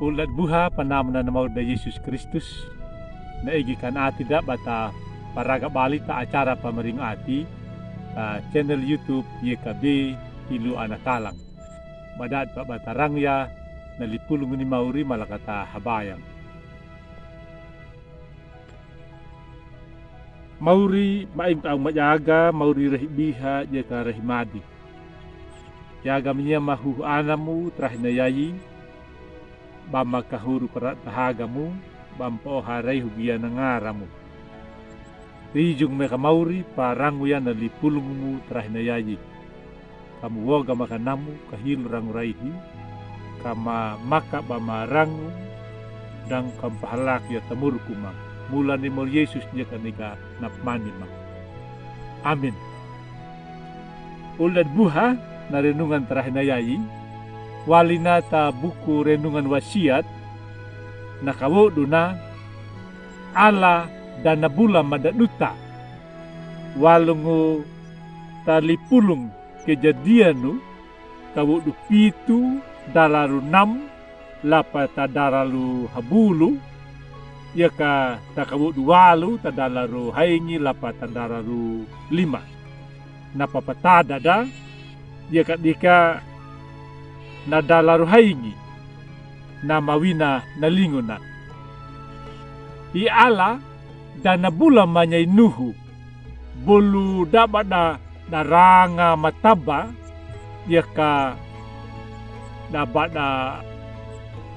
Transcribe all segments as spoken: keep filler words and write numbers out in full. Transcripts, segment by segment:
Uldat buha panamna na mauri da Yesus Kristus. Na igi kan ati da bata paraga balita acara pamaringo ati, ah, channel YouTube Y K B Ilu Anakalang. Badat pa bata rangu ya na lipulung ni mauri malakata habayang. Mauri, maing au majaga, mauri rahi biha, jeka rahi madi. Yaga mania mahuhu anamu, tarahi na yayi, bama kahuru parat tahagamu, bampa oha raihu gia na ngaramu. Rijung meka mauri, pa rangu ya na lipulungmu, tarahi na yayi. Kamu woga maka namu, kahilu rangu raihi, kama maka bama rangu, dang kamu pahalak ya tamurku ma. Mula ni mauri Yesus jeka niga napmani ma. Amin. Uldat buha na renungan tarahi na yayi, walina ta buku renungan wasiat, na kawodu na, Ala dana bula ma da duta. Walungu ta lipulung Kejadianu, kawodu pitu, dalaru nam, lapa ta dalaru habulu, yaka ta kawodu walu, ta dalaru haingi, lapa ta dalaru lima. Na papatada da, yaka dika na dalaru haingi, na mawina na linguna. I Ala dana bula mania i Nuhu, bulu dabada daranga mataba, yaka dabada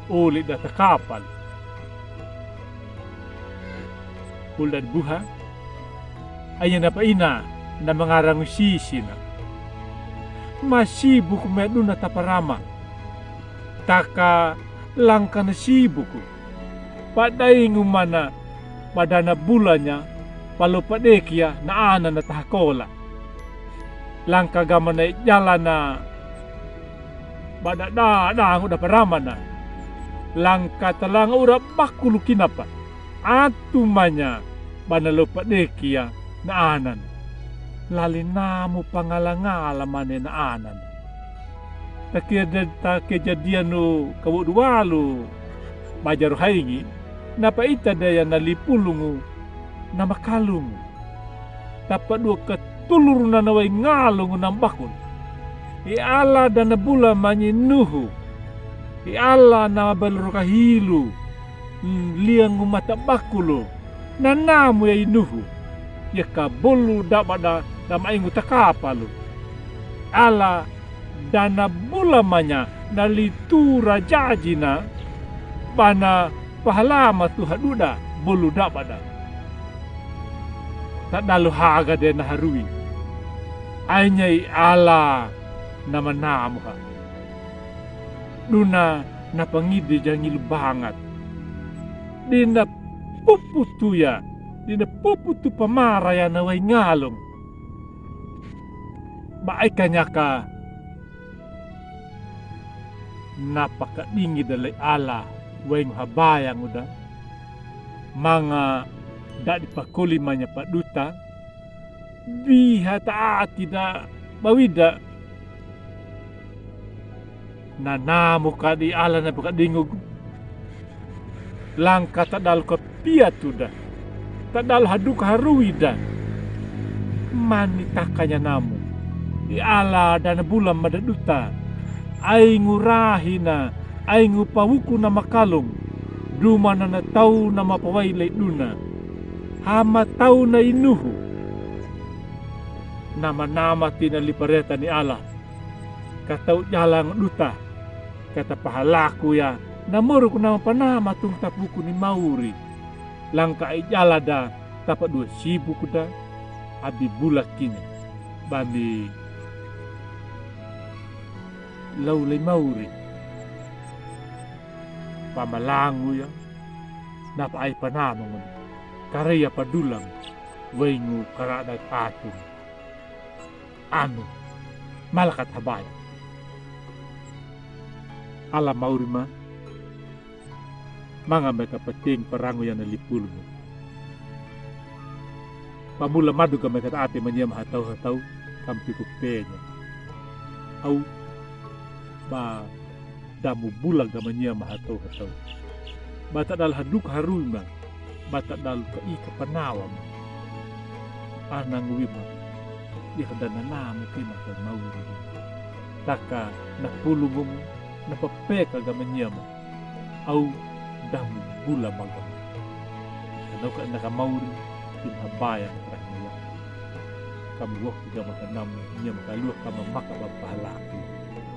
uli da ta kapal. Uldat buha, aya na paina na mangarangu sisina. Masibuku ma duna ta parama. Taka langka na sibuku. Padaingu mana ba dana bulanya, palo padekia na anana tahakola. Langka gamana i jalana ba dada dangu da paramana. Langka talanga ura bakulu kinapa. Atu manya bana lo padekia na anana. Lali namu pangalangala mane na anana. Ta kejadianu kawodu walu bajaru haingi, na paita daya na lipulungu na makalungu. Ta paduwa katuluruna na waingalungu na mbakun. I Ala dana bula mania i Nuhu. I Ala na mabaluru kahilu. Liangu mata bakulu. Na namu ya i Nuhu. Yaka bulu dabada na maingu ta kapalu. Ala dana bula mania na litura jajina bana pahalamatu haduda bulu dabada. Ta dalu haga de na haruwi. Ainya i Ala na manamu ha. Duna na pangidi jangilu bangat. Dina puputu ya, dina puputu pamara ya na waingalung. Ba aikanyaka na pakadingi da lei Ala waingu habayangu da. Manga dadi pakoli manya paduta. Biha ta ati da bawida. Na namu kadi Ala na pakadingugu. Langka ta dalu kapiatu da. Ta dalu haduka haruwi da. Mani takanya namu. I Ala dana bula ma da duta. Aingu rahina, aingu pawuku na makalung. Duma na na tau na mapawai lei duna. Hama tau na i Nuhu. Nama-nama tina lipareta ni Ala. Katau jalang duta. Kata pahalaku ya. Na moruku nama panama tung tapuku ni mauri. Langka i jala da tapaduwa sibuku da. Abi bulak kini. Bambi lau lei mauri. Pamalangu ya. Napa ai panama ngoni. Kareya padulang. Waingu karada atung. Anu. Malakat habaya. Ala mauri ma. Manga meka pating parangu yana lipulmu. Pamula maduka meka ta ate manyama hatau-hatau kampiku penya. Au ba Damu bula gama nyama hataw hataw. Bata dal haduk harui ma. Bata dal ka ika panawa ma. Ana nguwi ma. Ika dana namu kina ka mauri. Taka na pulu mumu na papeka gama nyama. Aw damu bula magama. Kana ka na ka mauri. Kin habaya ka rahmaya. Kam wok gama ka namu nyama ka luwa kama maka ba pahala.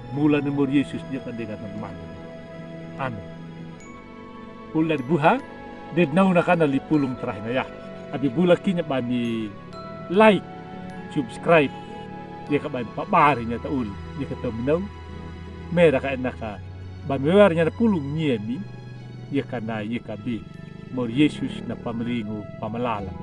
Mula ni mor Yesus dia ka dega na mani. Amin. Pula di buha, de naw na kana li pulung terakhir na ya. Abi bula kinya ba ni like, subscribe. Dia ka ba ni pabari nya ta ul, dia ka ta minaw. Mera ka enaka ba mi wewar nya na pulung nya mi. Dia ka na dia ka bi. Mor Yesus na pamalingu pamalala.